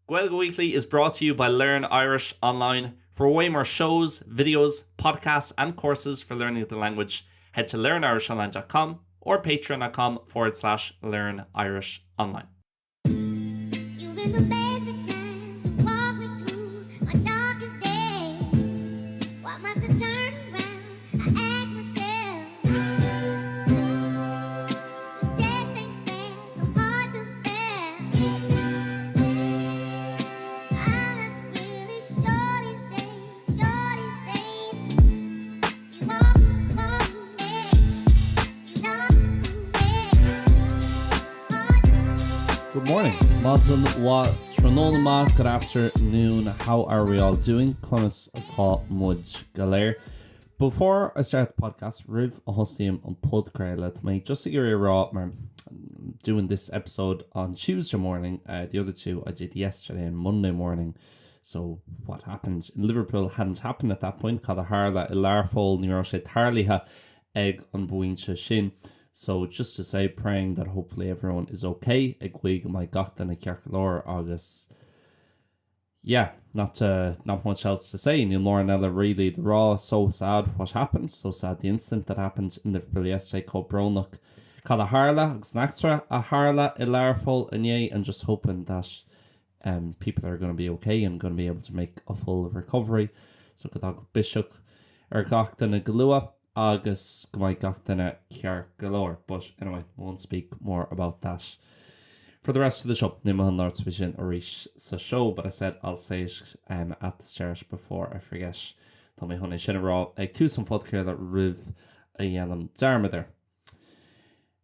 Gaeilge Weekly is brought to you by Learn Irish Online. For way more shows, videos, podcasts and courses for learning the language, head to learnirishonline.com or patreon.com forward slash learn Irish online. You've been the best of times to walk me through my darkest days. Why must I turn around? I ask myself. This just ain't fair, so hard to bear. I'm not really sure these days, sure these days. You walk, walk me, you know me. Good morning. Maidin mhaith tráthnóna maith, good afternoon, how are we all doing? Conas atá muid go léir? Before I start the podcast, roimh a thosaím an podchraoladh, tá mé just ag iarraidh a rá mar I'm doing this episode on Tuesday morning, uh, the other two I did yesterday and Monday morning, so what happened in Liverpool hadn't happened at that point, cad a tharla i Learpholl ní raibh sé tarlaithe ag an bpointe sin. So just to say, praying that hopefully everyone is okay, ag guí go mbeidh gach duine ceart go leor agus yeah, not to, not much else to say, níl mórán eile really le rá, so sad what happened, so sad the incident that happened in Liverpool yesterday, chomh brónach cad a tharla agus an eachtra a tharla i Learpholl inné and just hoping that um, people are going to be okay and going to be able to make a full recovery, so go dtaga biseach ar gach duine go luath. agus go mbeidh gach duine ceart go leor but anyway, won't speak more about that for the rest of the show. Níl mé chun labhairt faoi sin arís sa seó but I said I'll say it um, at the start before I forget. Tá mé chun é sin a rá ag tús an phodchraoladh roimh a dhéanaim dearmad air.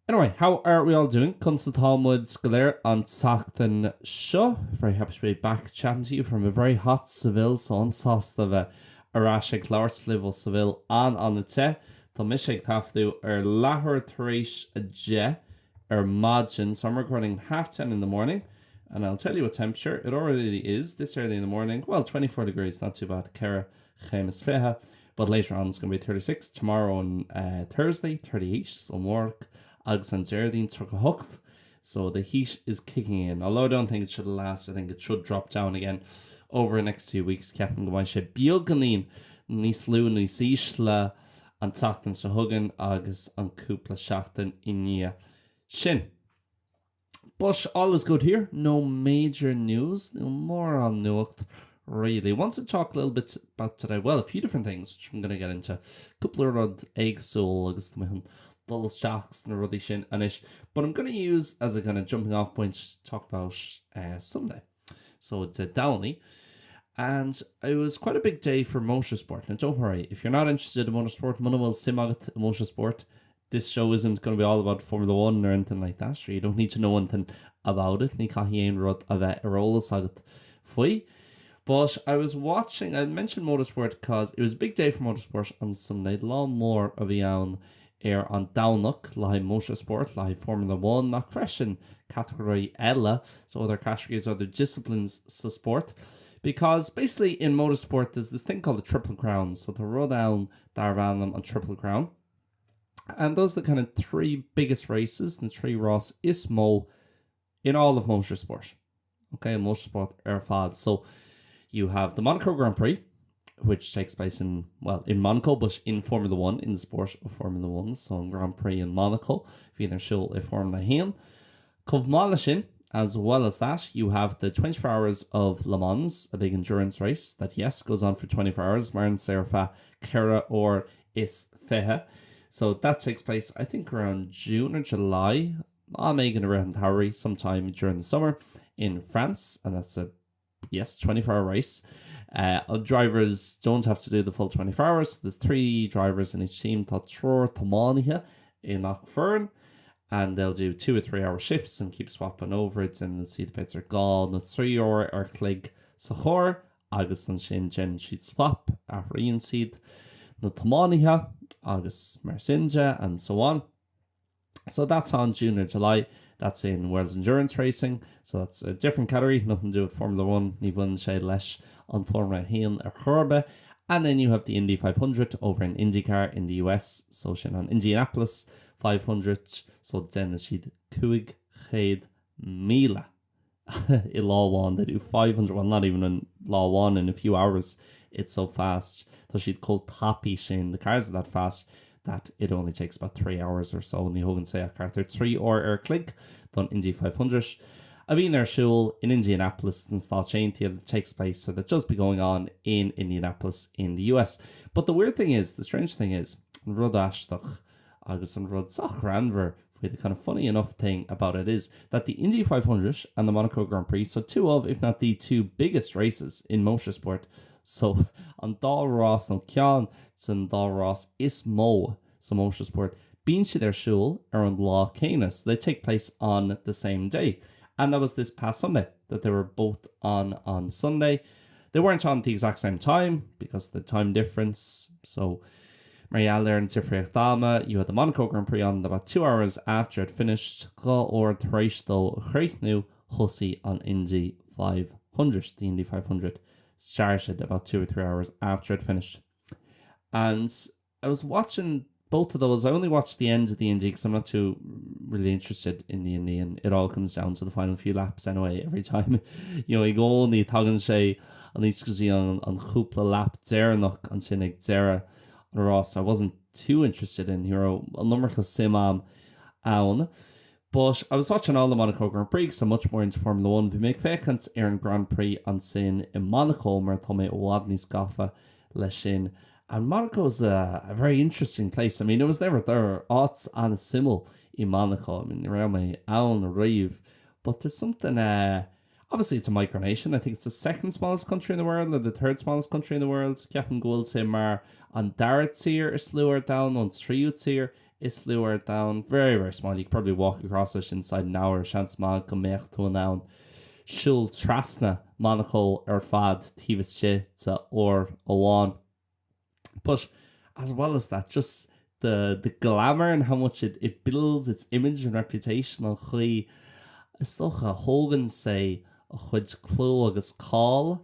Anyway, how are we all doing? Conas atá muid go léir an tseachtain seo? Very happy to be back chatting to you from a very hot Seville, so an-sásta bheith ar ais ag labhairt libh ó Seville an-an-te. Tá mise ag taifeadadh ar leathuair tar éis a 10 ar maidin, so I'm recording half 10 in the morning, and I'll tell you what temperature it already is this early in the morning, well 24 degrees, not too bad, 24 chéim but later on it's going to be 36 tomorrow on uh, Thursday 38 so amárach agus an Déardaoin 38 so the heat is kicking in although I don't think it should last I think it should drop down again over the next few weeks ceapaim go mbeidh sé beagáinín níos lú níos ísle an tseachtain seo chugainn agus an cúpla seachtain i ndiaidh sin. But all is good here, no major news, níl mórán nuacht really. Want to talk a little bit about today, well a few different things which I'm going to get into, cúpla rud éagsúil agus tá mé chun dul isteach sna rudaí sin anois, but I'm going to use as a kind of jumping off point to talk about uh, Sunday. So Dé Domhnaigh. And it was quite a big day for motorsport. Now don't worry, if you're not interested in motorsport, muna bhfuil suim agat i motorsport, this show isn't going to be all about Formula One or anything like that, you don't need to know anything about it, ní caithfidh aon rud a bheith ar eolas agat faoi. But I was watching, I mentioned motorsport because it was a big day for motorsport on Sunday, lá mór a bhí ann ar an Domhnach le haghaidh motorsport, le haghaidh Formula One ach freisin catagóirí eile, so other categories, other disciplines sa spórt. Because basically in motorsport there's this thing called the Triple Crown, so tá rud ann darbh ainm an Triple Crown. And those are the kind of three biggest races, na trí rás is mó in all of motorsport. Okay, motorsport ar fad. So you have the Monaco Grand Prix, which takes place in, well, in Monaco, but in Formula 1, in the sport of Formula 1, so an Grand Prix in Monaco, bhíonn ar siúl i Formula 1. Chomh maith leis sin, as well as that, you have the 24 Hours of Le Mans, a big endurance race that, yes, goes on for 24 hours, maireann sé ar feadh 24 uair. So that takes place, I think, around June or July, am éigin i rith an tsamhraidh, sometime during the summer in France, and that's a, yes, 24 hour race. Uh, drivers don't have to do the full 24 hours. There's three drivers in each team, tá triúr tiománaithe i ngach foireann, and they'll do two or three hour shifts and keep swapping over it and see the b'fhéidir dhá nó trí uair ar chloig sa charr agus ansin déanann siad swap, athraíonn siad na tiománaithe agus mar sin de and so on. So that's on June or July, that's in World Endurance Racing, so that's a different category, nothing to do with Formula 1, ní bhaineann sé leis an Formula 1 ar chor ar bith. And then you have the Indy 500 over in IndyCar in the US, so sin an Indianapolis 500, so déanann siad 500 míle. I lá amháin, they do 500, well not even in lá amháin, in a few hours, it's so fast, tá siad chomh tapaidh sin, the cars are that fast that it only takes about 3 hours or so, ní thógann sé ach thart ar 3 uair ar chloig don Indy 500, a bhíonn ar siúl in Indianapolis sna Stáit Aontaithe, that takes place, so that does be going on in Indianapolis in the US. But the weird thing is, the strange thing is, an rud aisteach agus an rud sách greannmhar faoi the kind of funny enough thing about it is that the Indy 500 and the Monaco Grand Prix, so two of, if not the two biggest races in motorsport, so an dá rás nó ceann den dá rás is mó sa motorsport, bíonn siad ar siúl ar an lá céanna, so they take place on the same day. And that was this past Sunday that they were both on on Sunday. They weren't on at the exact same time because the time difference, so mar gheall ar an difríocht ama, you had the Monaco Grand Prix on about 2 hours after it finished, 2 uair tar éis dó chríochnú, thosaigh an Indy 500, the Indy 500 started about 2 or 3 hours after it finished. And I was watching both of those. I only watched the end of the Indy because I'm not too really interested in the Indy and it all comes down to the final few laps anyway every time. You know, i gcónaí tagann sé aníos go dtí an, an chúpla lap deireanach ansin ag deireadh an rás. I wasn't too interested in, ní raibh an iomarca suim a'm ann. But I was watching all the Monaco Grand Prix 'cause I'm much more into Formula 1. Bhí mé ag féachaint ar an Grand Prix ansin i Monaco mar tá mé i bhfad níos gafa leis sin. And Monaco's a, a very interesting place. I mean, it was never there. Áit an-suimiúil í Monaco. I mean, ní raibh mé ann riamh. But there's something, uh, obviously it's a micronation. I think it's the second smallest country in the world or the third smallest country in the world. Ceapaim go bhfuil sé mar an dara tír is lú ar domhan nó an tríú tír is lú ar domhan. Very, very small. You could probably walk across it inside an hour. Seans maith go mbeadh tú in ann siúl trasna Monaco ar fad taobh istigh de uair amháin. But as well as that, just the the glamour and how much it it builds its image and reputation an chaoi is dócha a thógann sé a chuid clú agus cáil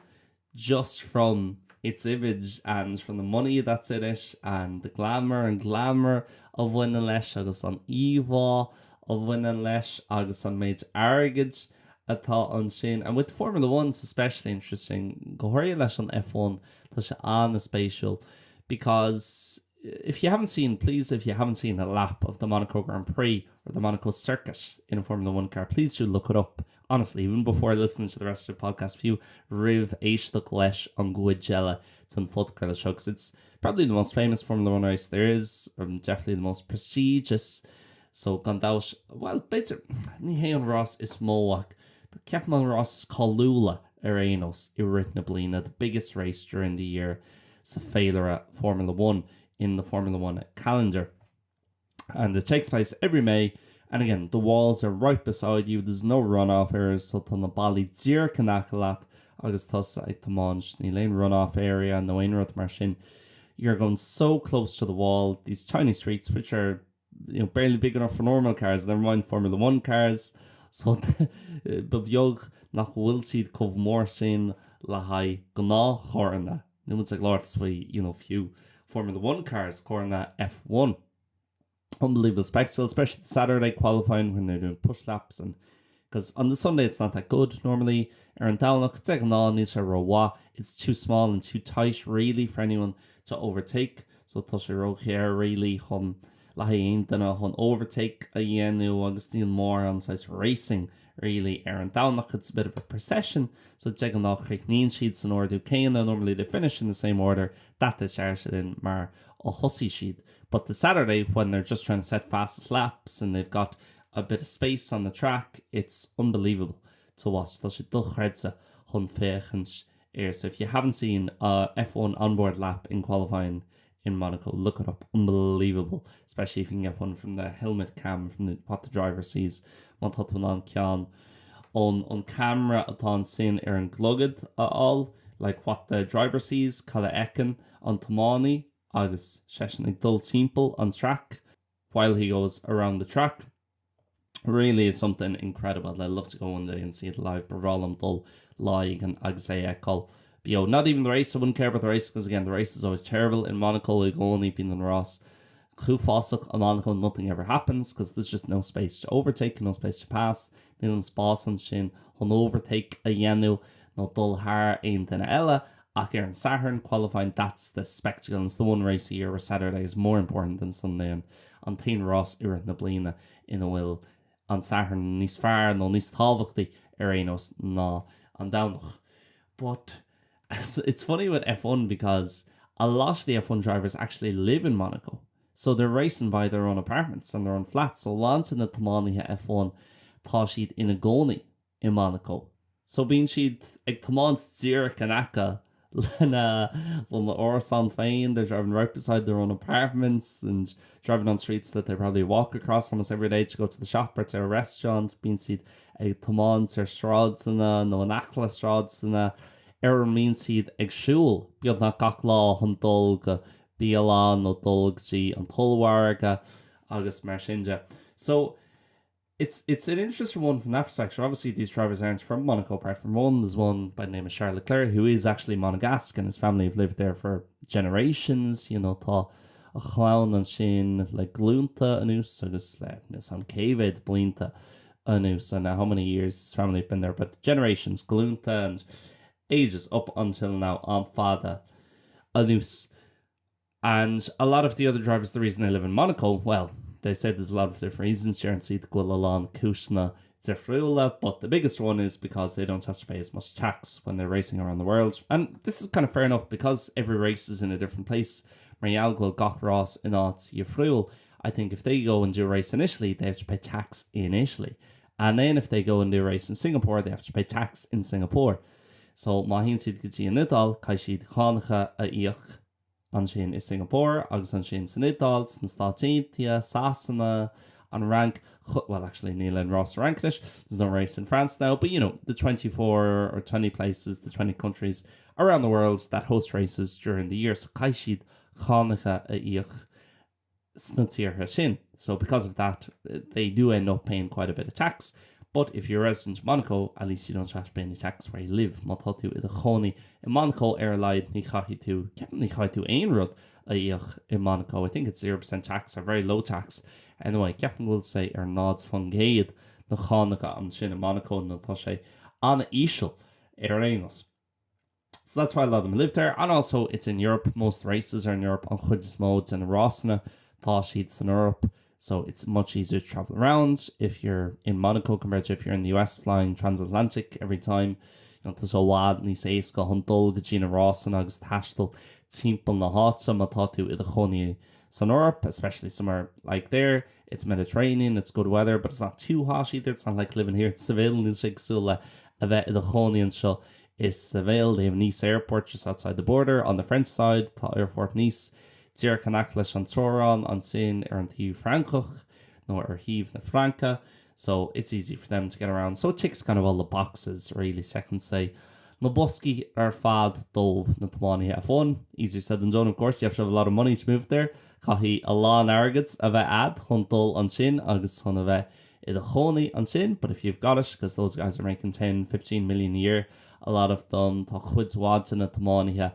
just from its image and from the money that's in it and the glamour and glamour a bhaineann leis agus an íomhá a bhaineann leis agus an méid airgid atá ansin. And with Formula One it's especially interesting, go háirithe leis an F1 tá sé an-spéisiúil because if you haven't seen, please if you haven't seen a lap of the Monaco Grand Prix or the Monaco circuit in a Formula One car, please do look it up. Honestly, even before listening to the rest of the podcast, fiú roimh éisteacht leis an gcuid eile den phodchraoladh seo, 'cause it's probably the most famous Formula One race there is, or definitely the most prestigious, so gan dabht, bhuel, b'fhéidir, ní hé an rás is mó ach ceapaim an rás is cáiliúla ar aon nós i rith na bliana, the biggest race during the year sa féilire Formula One, in the Formula One calendar. And it takes place every May, and again, the walls are right beside you, there's no run-off areas, so tá na ballaí díreach in aice leat agus tusa ag tiomáint, níl aon run-off area nó aon rud mar sin. You're going so close to the wall, these tiny streets which are you know, barely big enough for normal cars, never mind Formula One cars, so ba bheag nach bhfuil siad chomh mór sin le haghaidh gnáthcharranna, níl muid ag labhairt faoi, you know, fiú Formula One cars, carranna F1. Unbelievable spectacle, especially the Saturday qualifying when they're doing push laps and because on the Sunday it's not that good normally ar an Domhnach de ghnáth níl sé rómhaith, it's too small and too tight really for anyone to overtake so tá sé róghéar really chun le haghaidh aon duine chun overtake a dhéanamh agus níl mórán saghas racing really ar an Domhnach it's a bit of a procession so de ghnáth críochnaíonn siad san ordú céanna normally they finish in the same order that they started in mar a thosaigh siad but the Saturday when they're just trying to set fastest laps and they've got a bit of space on the track, it's unbelievable to watch. Tá sé dochreidte chun féachaint air. So if you haven't seen a F1 onboard lap in qualifying in Monaco, look it up. Unbelievable. Especially if you can get one from the helmet cam, from the, what the driver sees. Má tá tú in ann ceann ón an camera atá ansin ar an gclogad a fháil, like what the driver sees, cad a fheiceann an tiománaí agus seisean ag dul timpeall an track. while he goes around the track really is something incredible. I'd love to go one day and see it live. Ba bhreá liom dul lá éigin agus é a fheiceáil beo. Not even the race, I wouldn't care about the race because again the race is always terrible in Monaco i gcónaí bíonn an rás Chomh uafásach i Monaco nothing ever happens because there's just no space to overtake, no space to pass, níl an spás ansin chun overtake a dhéanamh nó dul thar aon duine eile ach ar an Satharn, qualifying, that's the spectacle and it's the one race a year where Saturday is more important than Sunday an an t-aon rás i rith na bliana ina bhfuil an Satharn níos fearr nó níos tábhachtaí ar aon nós ná an Domhnach. But it's funny with F1 because a lot of the F1 drivers actually live in Monaco. So they're racing by their own apartments and their own flats. So a lán de na tiománaithe F1 tá siad ina gcónaí i Monaco. So bíonn siad ag tiomáint díreach in aice lena lena n-árasán féin, they're driving right beside their own apartments and driving on streets that they probably walk across almost every day to go to the shop or to a restaurant. Bíonn siad ag tiomáint ar sráideanna nó in aice le sráideanna ar a mbíonn siad ag siúl beagnach gach lá chun dul go bialann nó dul go dtí an t-ollmhargadh agus mar sin de. So, it's it's an interesting one from that perspective. Obviously, these drivers aren't from Monaco, apart from one. There's one by the name of Charles Leclerc, who is actually Monegasque, and his family have lived there for generations. You know, tá a chlann ansin le glúnta anuas agus le níl 'fhios a'm cé mhéad blianta anuas and how many years his family have been there, but generations, glúnta and ages up until now, am fada anuas. And a lot of the other drivers, the reason they live in Monaco, well, they said there's a lot of different reasons, deireann siad go bhfuil a lán cúiseanna difriúla, but the biggest one is because they don't have to pay as much tax when they're racing around the world. And this is kind of fair enough because every race is in a different place. Mar gheall go bhfuil gach rás in áit dhifriúil, I think if they go and do a race in Italy, they have to pay tax in Italy. And then if they go and do a race in Singapore, they have to pay tax in Singapore. So má théann siad go dtí an Iodáil, caithfidh siad cánacha a íoc ansin i Singapore agus ansin san Iodáil, sna Stáit Aontaithe, Sasana, an Fhrainc, well actually níl aon rás sa Fhrainc anois, there's no race in France now, but you know, the 24 or 20 places, the 20 countries around the world that host races during the year. So caithfidh siad cánacha a íoc sna tíortha sin. So because of that, they do end up paying quite a bit of tax. But if you're a resident of Monaco, at least you don't have to pay any tax where you live. Má tá tú i do chónaí i Monaco ar a laghad ní chaithfidh tú, ceapaim ní chaithfidh tú aon rud a íoc i Monaco. I think it's 0% tax or very low tax. Anyway, ceapaim go bhfuil sé ar 0% na cánacha ansin i Monaco nó tá sé an-íseal ar aon nós. So that's why a lot of them live there and also it's in Europe, most races are in Europe, an chuid is mó de na rásanna tá siad san Eoraip so it's much easier to travel around if you're in Monaco compared to if you're in the US flying transatlantic every time. You know, tá sé i bhfad níos éasca chun dul go dtí na rásanna agus taisteal timpeall na háite má tá tú i do chónaí san Eoraip, especially somewhere like there. It's Mediterranean, it's good weather, but it's not too hot either. It's not like living here in Seville, níl sé cosúil le a bheith i do chónaí anseo i Seville. They have Nice Airport just outside the border on the French side. Tá Aerfort Nice díreach in aice leis an teorainn ansin ar an taobh Francach nó ar thaobh na Fraince. So it's easy for them to get around. So it ticks kind of all the boxes really, seiceann sé na boscaí ar fad dóibh na tiománaithe F1. Easier said than done of course, you have to have a lot of money to move there. Caithfidh a lán airgid a bheith a'd chun dul ansin agus chun a bheith i do chónaí ansin, but if you've got it, because those guys are making 10, 15 million a year, a lot of them, tá cuid mhaith de na tiománaithe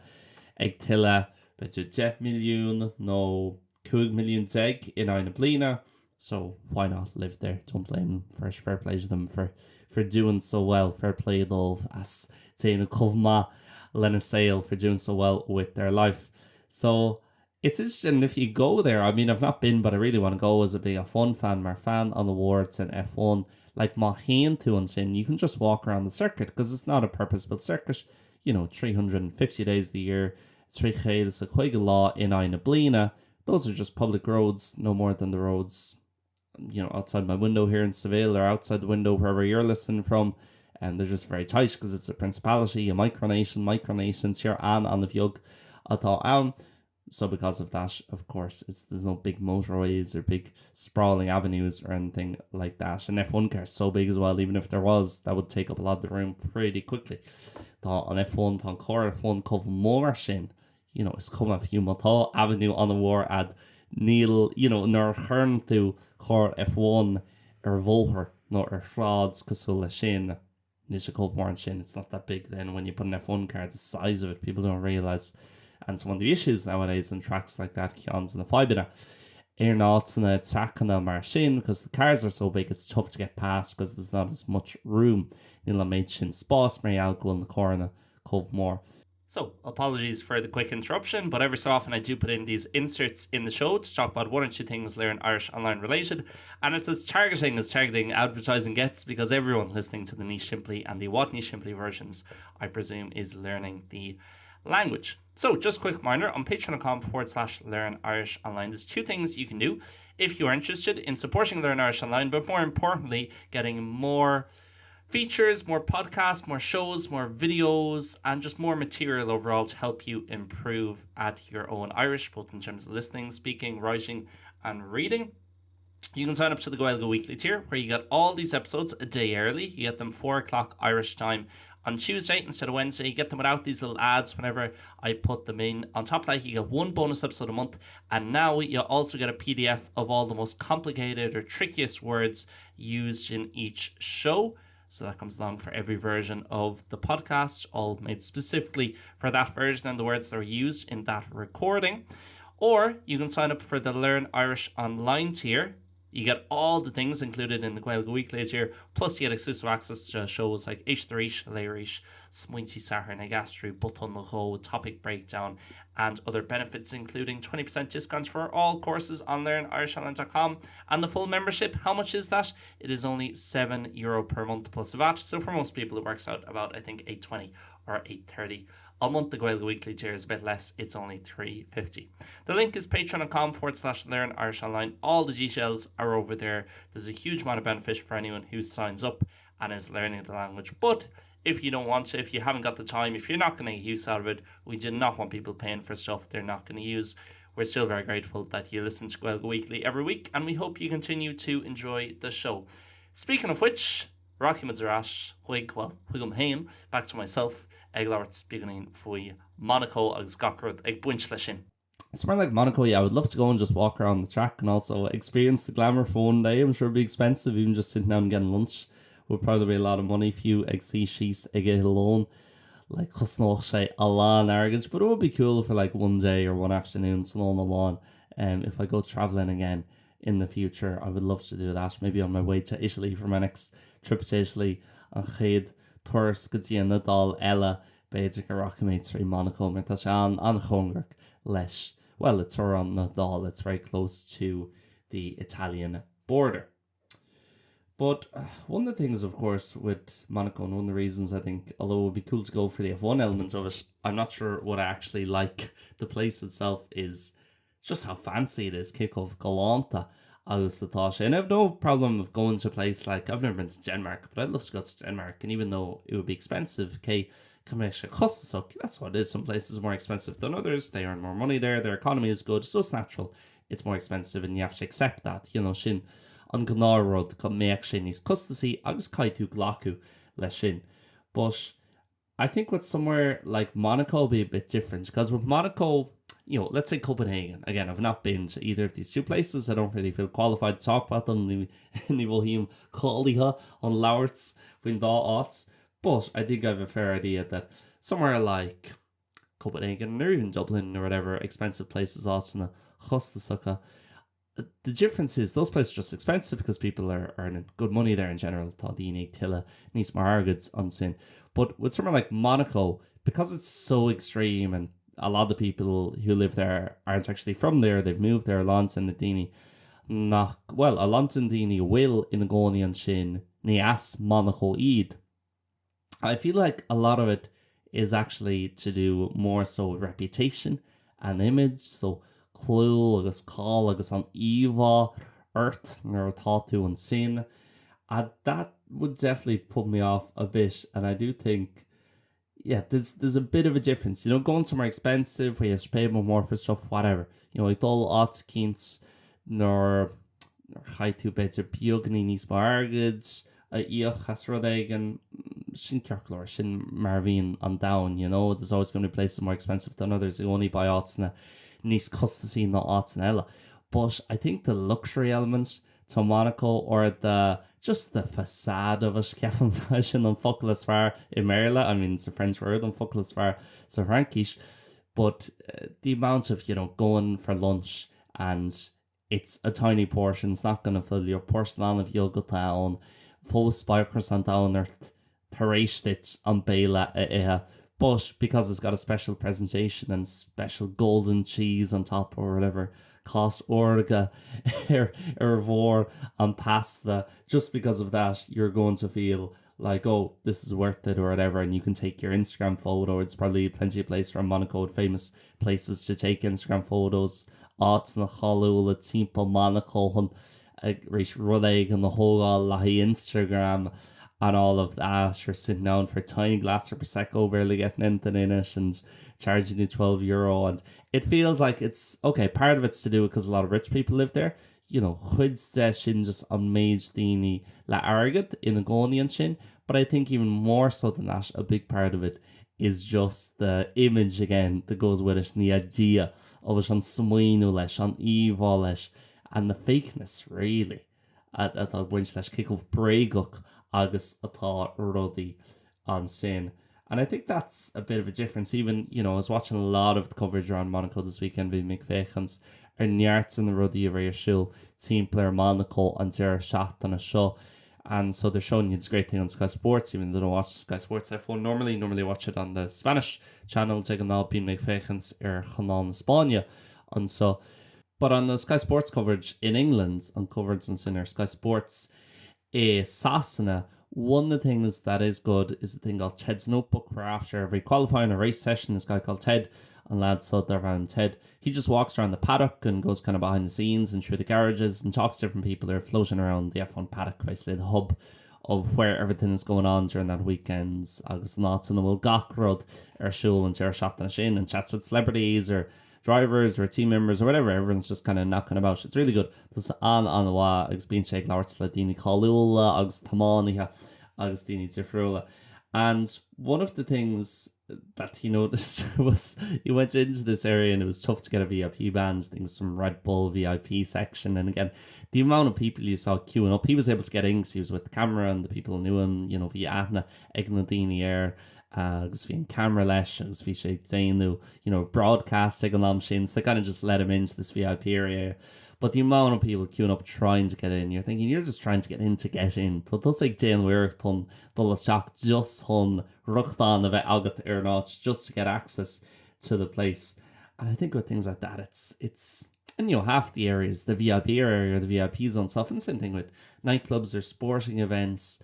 ag tuilleamh b'fhéidir 10 milliún nó 15 milliún in aghaidh na bliana, so why not live there? Don't blame them for it, fair play to them for for doing so well, fair play dóibh as déanamh chomh maith lena saol, for doing so well with their life. So It's interesting if you go there, I mean I've not been but I really want to go as a big F1 fan, mar fan an-mhór den F1, like má théann tú ansin you can just walk around the circuit because it's not a purpose-built circuit, you know, 350 days of the year, 350 lá in aghaidh na bliana, those are just public roads, no more than the roads you know, outside my window here in Seville or outside the window wherever you're listening from and they're just very tight because it's a principality, a micronation, micronation, tír an-an-bheag atá ann. So because of that, of course, it's there's no big motorways or big sprawling avenues or anything like that. An F1 car is so big as well, even if there was, that would take up a lot of the room pretty quickly. Tá an F1 tá an carr F1 chomh mór sin you know, is cuma fiú má tá avenue an-mhór a'd, níl, you know, nuair a chuireann tú carr F1 ar bhóthar nó ar shráid cosúil leis sin, níl sé chomh mór ansin, it's not that big then when you put an F1 car, the size of it, people don't realise. And it's one of the issues nowadays on tracks like that, ceann de na fadhbanna. Ar in áiteanna traiceanna mar sin because the cars are so big it's tough to get past because there's not as much room níl an méid sin spás mar gheall go bhfuil na carranna chomh mór. So, apologies for the quick interruption, but every so often I do put in these inserts in the show to talk about one or two things Learn Irish Online related, and it's as targeting as targeting advertising gets because everyone listening to the Níos Simplí and the i bhfad Níos Simplí versions, I presume, is learning the language. So, just quick reminder, on patreon.com forward slash learn Irish online, there's two things you can do if you are interested in supporting Learn Irish Online, but more importantly, getting more features, more podcasts, more shows, more videos, and just more material overall to help you improve at your own Irish, both in terms of listening, speaking, writing, and reading. You can sign up to the Gaeilge Weekly tier where you get all these episodes a day early. You get them 4 o'clock Irish time on Tuesday instead of Wednesday. You get them without these little ads whenever I put them in. On top of that, you get one bonus episode a month and now you also get a PDF of all the most complicated or trickiest words used in each show. So that comes along for every version of the podcast, all made specifically for that version and the words that are used in that recording. Or you can sign up for the Learn Irish Online tier. You get all the things included in the Gaeilge Weekly tier, plus you get exclusive access to shows like Éist Arís, Léigh Arís, Smaointe Sathairn, Ag Aistriú, Botún nó Dhó, Topic Breakdown, and other benefits including 20% discounts for all courses on learnirishonline.com and the full membership. How much is that? It is only 7 euro per month plus VAT, so for most people it works out about I think 820 or 830 a month. The Gaeilge Weekly tier is a bit less, it's only 350. The link is patreon.com forward slash learn Irish online. All the details are over there. There's a huge amount of benefit for anyone who signs up and is learning the language. But if you don't want to, if you haven't got the time, if you're not going to use out of it, we do not want people paying for stuff they're not going to use. We're still very grateful that you listen to Gaeilge Weekly every week and we hope you continue to enjoy the show. Speaking of which, rachaidh muid ar ais chuig, well, chugam féin, back to myself, ag labhairt beagáinín faoi Monaco agus gach rud ag baint leis sin. Somewhere like Monaco, yeah, I would love to go and just walk around the track and also experience the glamour for one day. I'm sure it'd be expensive even just sitting down and getting lunch would probably be a lot of money fiú ag suí síos ag ithe lón like chosnódh sé a lán airgid but it would be cool for like one day or one afternoon sa lón amháin um, if I go traveling again in the future I would love to do that maybe on my way to Italy for my next trip to Italy an chéad turas go dtí an Iodáil eile b'fhéidir go rachaidh mé trí Monaco mar tá sé an an-chóngarach leis well le teorainn na hIodáile it's very close to the Italian border. But uh, one of the things of course with Monaco and one of the reasons I think although it would be cool to go for the F1 element of it, I'm not sure what I actually like the place itself is just how fancy it is cé chomh galánta agus atá sé. And I've no problem of going to a place like I've never been to Denmark, but I'd love to go to Denmark and even though it would be expensive, cé go mbeadh sé costasach, that's what it is. Some places are more expensive than others, they earn more money there, their economy is good, so it's natural it's more expensive and you have to accept that, you know, sin an gnáthrud go mbeadh sé níos costasaí agus caithfidh tú glacadh leis sin. But I think with somewhere like Monaco it'll be a bit different because with Monaco, you know, let's say Copenhagen. Again, I've not been to either of these two places. I don't really feel qualified to talk about them. Ní ní mhothaím cáilithe chun labhairt faoin dá áit. But I think I have a fair idea that somewhere like Copenhagen or even Dublin or whatever expensive places áiteanna costasacha, the difference is those places are just expensive because people are earning good money there in general tá daoine ag tuilleamh níos mó airgid ansin. But with somewhere like Monaco, because it's so extreme and a lot of the people who live there aren't actually from there, they've moved there a lán de na daoine nach, well, a lán de na daoine a bhfuil ina gcónaí ansin ní as Monaco iad. I feel like a lot of it is actually to do more so with reputation and image, so clú agus cáil agus an íomhá ort nuair atá tú ansin. Uh, that would definitely put me off a bit and I do think yeah, there's, there's a bit of a difference. You know, going somewhere expensive where you have to pay more for stuff, whatever. You know, ag dul áit eicínt nuair chaithfidh tú b'fhéidir beagáinín níos mó airgid a íoc as rud éigin, sin ceart go leor, sin mar a bhíonn an domhan, you know, there's always going to be places more expensive than others, i gcónaí beidh áiteanna níos costasaí ná áiteanna eile. But I think the luxury element to Monaco or the, just the facade of it, ceapaim sin an focal is fearr i mBéarla, I mean it's a French word, an focal is fearr sa Fhraincis, but the amount of, you know, going for lunch and It's a tiny portion, it's not gonna fill you up. Portion an-bheag atá ann. Fós beidh croissant ann ort tar éis duit an béile a ithe. But because it's got a special presentation and special golden cheese on top or whatever, cáis órga ar ar bharr an pasta, just because of that you're going to feel like oh this is worth it or whatever and you can take your Instagram photo it's probably plenty of place from Monaco famous places to take Instagram photos áiteanna cáiliúla timpeall Monaco chun arís rud éigin a thógáil le haghaidh Instagram and all of that you're sitting down for a tiny glass of Prosecco barely getting anything in it and charging you 12 euro and it feels like it's okay part of it's to do because a lot of rich people live there you know, cuid de sin just an méid daoine le airgead ina gcónaí ansin, but I think even more so than that, a big part of it is just the image again that goes with it, the idea of it, an smaoineamh leis, an íomhá leis, and the fakeness really atá ag baint leis, cé chomh bréagach agus atá rudaí ansin. And I think that's a bit of a difference even, you know, I was watching a lot of the coverage around Monaco this weekend, bhí mé ag féachaint ar neart de na rudaí a bhí ar siúl timpeall ar Monaco an deireadh seachtaine seo. And so they're showing you this great thing on Sky Sports, even though I don't watch Sky Sports F1 normally, normally watch it on the Spanish channel, de ghnáth bím ag féachaint ar chanáil na Spáinne anseo. But on the Sky Sports coverage in England, an coverage ansin ar Sky Sports, i Sasana, one of the things that is good is a thing called Ted's Notebook where after every qualifying or race session this guy called Ted an lad seo darb ainm Ted he just walks around the paddock and goes kind of behind the scenes and through the garages and talks to different people who are floating around the F1 paddock basically the hub of where everything is going on during that weekend agus an áit ina bhfuil gach rud ar siúl an deireadh seachtaine sin and chats with celebrities or drivers or team members or whatever, everyone's just kind of knocking about. It's really good. Tá sé an-an-mhaith agus bíonn sé ag labhairt le daoine cáiliúla agus tiománaithe agus daoine difriúla. And one of the things that he noticed was he went into this area and it was tough to get a VIP band, things some Red Bull VIP section and again the amount of people you saw queuing up, he was able to get in because he was with the camera and the people knew him, you know, bhí aithne ag na daoine air agus bhí an camera leis agus bhí sé ag déanamh you know, broadcast ag an am sin, so they kind of just let him into this VIP area. But the amount of people queuing up trying to get in, you're thinking you're just trying to get in to get in. Tá tusa ag déanamh iarracht chun dul isteach just chun rochtain a bheith agat ar an áit, just to get access to the place. And I think with things like that, it's, it's, and you know, half the areas, the VIP area or the VIP zone stuff, and same thing with nightclubs or sporting events,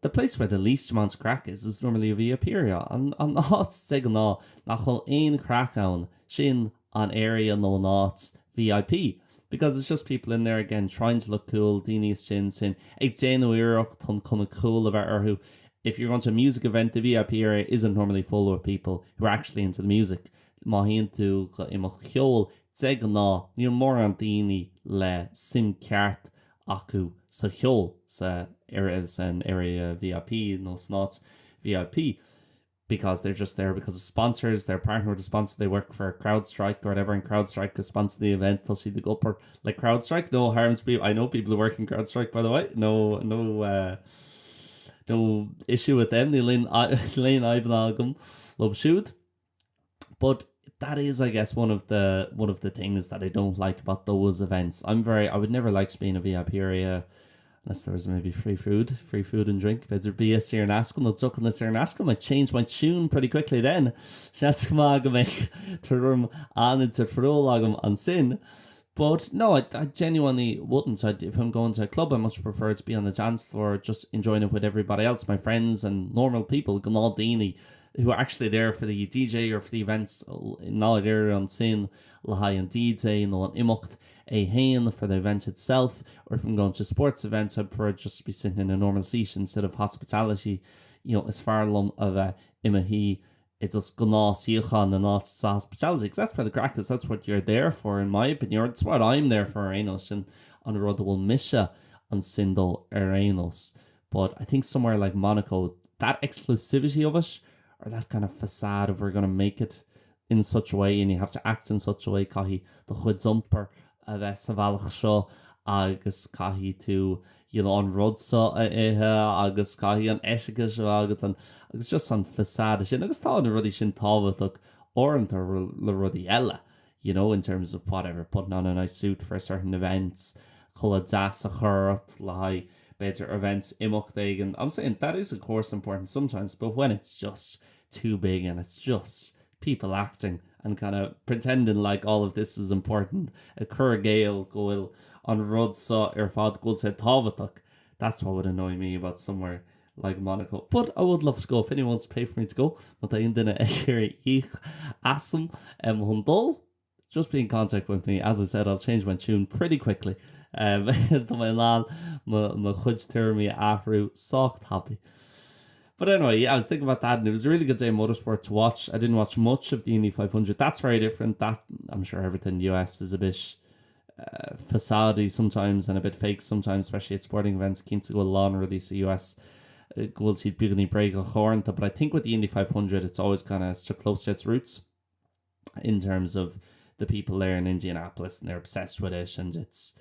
The place where the least amount of craic is is normally a VIP area, an áit de ghnáth nach bhfuil aon chraic ann, sin an area nó an áit VIP. Because it's just people in there again trying to look cool, daoine istigh ansin ag déanamh iarracht chun cuma cool a bheith orthu. If you're going to a music event, the VIP area isn't normally full of people who are actually into the music. Má théann tú go imeacht cheoil, de ghnáth níl mórán daoine le suim ceart acu sa cheol sa san area VIP nó san áit VIP because they're just there because of sponsors, they're partner with a sponsor, they work for CrowdStrike or whatever and CrowdStrike is sponsor the event tá siad ag obair le CrowdStrike no harm to be I know people who work in CrowdStrike by the way no no uh, no issue with them níl aon fhadhbanna agam leo siúd. But that is, I guess, one of the one of the things that I don't like about those events. I'm very I would never like to be in a VIP area unless there was maybe free food, free food and drink. B'fhéidir bia saor in aisce nó deochanna saor in aisce might change my tune pretty quickly then. Seans go maith go mbeadh tuairim an-difriúil agam ansin. But no, I, I genuinely wouldn't. I'd, if I'm going to a club, I much prefer to be on the dance floor, just enjoying it with everybody else, my friends and normal people, gnáthdaoine who are actually there for the DJ or for the events i ndáiríre ansin le haghaidh an DJ nó an imeacht é féin for the event itself or if I'm going to sports events I'd prefer just to be sitting in a normal seat instead of hospitality you know is fearr liom a bheith i mo shuí i just gnáthshuíochán in áit sa hospitality because that's where the craic is that's what you're there for in my opinion or it's what I'm there for ar aon nós sin an rud a bhfuil mise ansin dó ar aon nós but I think somewhere like Monaco that exclusivity of it or that kind of facade of we're going to make it in such a way and you have to act in such a way caithfidh do chuid iompair a bheith sa bhealach seo agus caithfidh tú you know an rud seo a ithe agus caithfidh an etiquette a bheith agat and agus just an facade sin agus tá na rudaí sin tábhachtach uaireanta le rudaí eile. you know, in terms of whatever, putting on a nice suit for a certain event, culaith deas a chur ort le haghaidh, b'fhéidir, event, imeacht éigin. I'm saying that is of course important sometimes, but when it's just too big and it's just people acting and kind of pretending like all of this is important, ag cur i gcéill go bhfuil an rud seo ar fad, go bhfuil sé tábhachtach, that's what would annoy me about somewhere like Monaco. But I would love to go if anyone wants to pay for me to go, má tá aon duine ag iarraidh íoc asam chun dul, just be in contact with me, as I said I'll change my tune pretty quickly. Tá mé in ann mo chuid tuairimí a athrú sách tapaidh. But anyway, yeah, I was thinking about that and it was a really good day of motorsport to watch. I didn't watch much of the Indy 500. That's very different. That I'm sure everything in the US is a bit uh, facade sometimes and a bit fake sometimes, especially at sporting events. Cinnte go bhfuil a lán rudaí sa US go bhfuil siad beagáinín bréagach uaireanta, but I think with the Indy 500 it's always kind of stuck close to its roots in terms of the people there in Indianapolis and they're obsessed with it and it's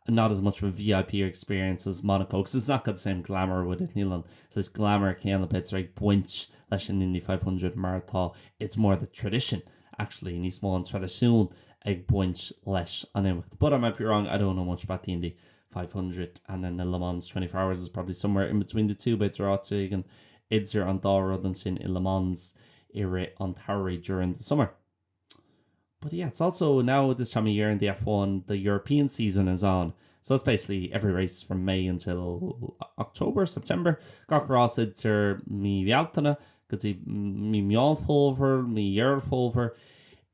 not as much of a VIP experience as Monaco because it's not got the same glamour with it níl an saghas glamour céanna b'fhéidir ag baint leis an Indy 500 mar atá it's more the tradition actually níos mó an traidisiún ag baint leis an imeacht. But I might be wrong, I don't know much about the Indy 500 and then the Le Mans 24 Hours is probably somewhere in between the two b'fhéidir áit éigin idir an dá rud ansin i Le Mans i rith an tsamhraidh during the summer. But yeah, it's also now this time of year in the F1, the European season is on. So it's basically every race from May until October, September. Gach rás idir mí Bhealtaine go dtí mí Meán Fómhair, mí Dheireadh Fómhair.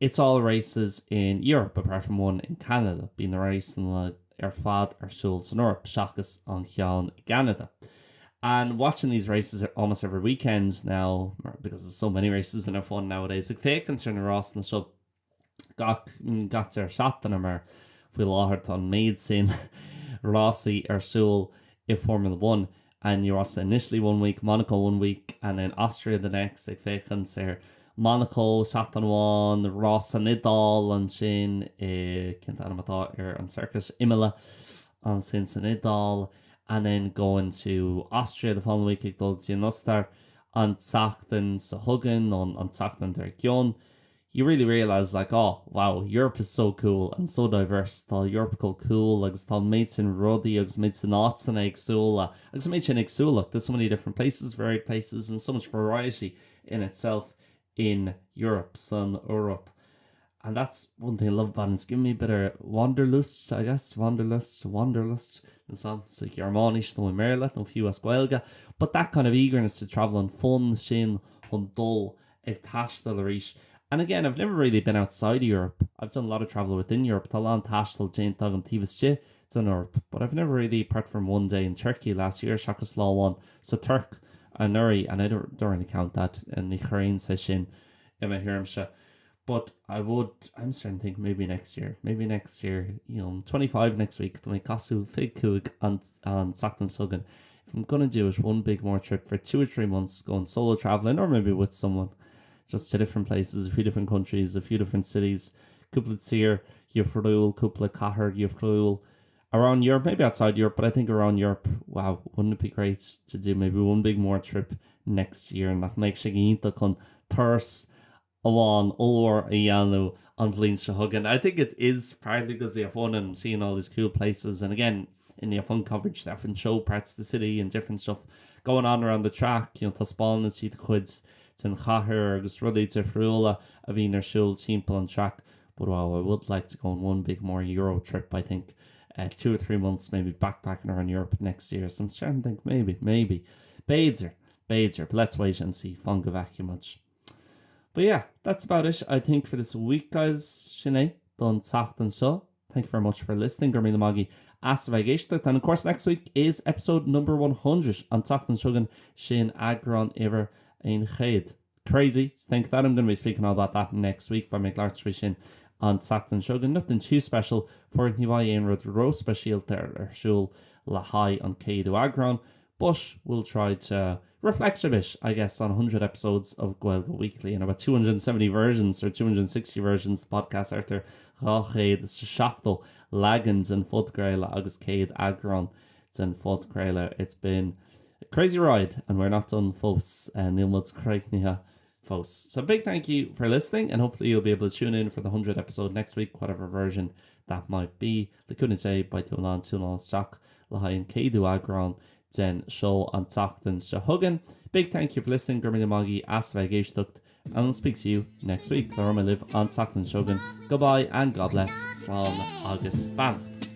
It's all races in Europe apart from one in Canada. Bíonn na rásanna ar fad ar siúl san Eoraip seachas an cheann i gCeanada. And watching these races almost every weekend now, because there's so many races in F1 nowadays, ag féachaint ar na rásanna seo gach gach deireadh seachtaine mar faoi láthair tá an méid sin rásaí ar siúl i Formula One and you're watching in Italy one week, Monaco one week and then Austria the next ag féachaint ar Monaco seachtain amháin, rás san Iodáil ansin i cén t-ainm atá ar an circuit Imola ansin san Iodáil and then going to Austria the following week ag dul go dtí an Ostair an tseachtain seo chugainn nó an tseachtain dár gcionn. you really realise like oh wow Europe is so cool and so diverse tá Europe chomh cool agus tá an méid sin rudaí agus an méid sin áiteanna éagsúla agus an méid sin éagsúlacht there's so many different places varied places and so much variety in itself in Europe san Eoraip and that's one thing I love about it it's given me a bit of wanderlust I guess wanderlust wanderlust ansan sa Ghearmáinis nó i mBéarla nó fiú as Gaeilge but that kind of eagerness to travel an fonn sin chun dul ag taisteal arís. And again, I've never really been outside of Europe. I've done a lot of travel within Europe. Tá a lán taistil déanta agam taobh istigh den Eoraip, but I've never really, apart from one day in Turkey last year, seachas lá amháin sa Tuirc anuraidh, and I don't, don't really count that, ní chuirimse sin i mo thuairimse. But I would, I'm starting to think maybe next year, maybe next year, you know, I'm 25 next week, tá mé ag casadh 25 an, an tseachtain seo chugainn. If I'm gonna do it, one big more trip for two or three months, going solo travelling or maybe with someone, just to different places, a few different countries, a few different cities, cúpla tír dhifriúil, cúpla cathair dhifriúil, around Europe, maybe outside Europe, but I think around Europe, wow, wouldn't it be great to do maybe one big more trip next year, nach mbeadh sé iontach chun turas amháin ollmhór a dhéanamh an bhliain seo chugainn. I think it is partly because the F1 and seeing all these cool places and again in the F1 coverage they often show parts of the city and different stuff going on around the track, you know, taispeánann siad cuid den chathair agus rudaí difriúla a bhíonn ar siúl timpeall an track. But wow, I would like to go on one big more Euro trip, I think. Uh, two or three months maybe backpacking around Europe next year. So I'm starting to think maybe, maybe. B'fhéidir, b'fhéidir, but let's wait and see. Fan go bhfeicfidh muid. But yeah, that's about it I think for this week guys. Sin é don tseachtain seo. Thank you very much for listening. Go raibh míle maith agaibh as a bheith ag éisteacht. And of course next week is episode number 100. An tseachtain seo chugainn sin eagrán uimhir 100. Crazy to think that I'm going to be speaking all about that next week. Beidh mé ag labhairt faoi sin an tseachtain seo chugainn. Nothing too special for it. Ní bheidh aon rud róspeisialta ar siúl le haghaidh an céadú eagrán. But we'll try to reflect a bit, I guess, on 100 episodes of Gaeilge Weekly and about 270 versions or 260 versions of the podcast thart ar 270 leagan den phodchraoladh agus 100 eagrán den phodchraoladh. It's been a crazy ride and we're not done fós. Níl muid críochnaithe. fós. So big thank you for listening and hopefully you'll be able to tune in for the 100 episode next week, whatever version that might be. Le cúnamh Dé beidh tú in ann tiúnáil isteach le haghaidh an céadú eagrán den seó an tseachtain seo chugainn. Big thank you for listening, go raibh míle maith agaibh as bheith ag éisteacht and I'll speak to you next week. Labhróidh mé libh an tseachtain seo chugainn. Goodbye and God bless. Slán agus beannacht.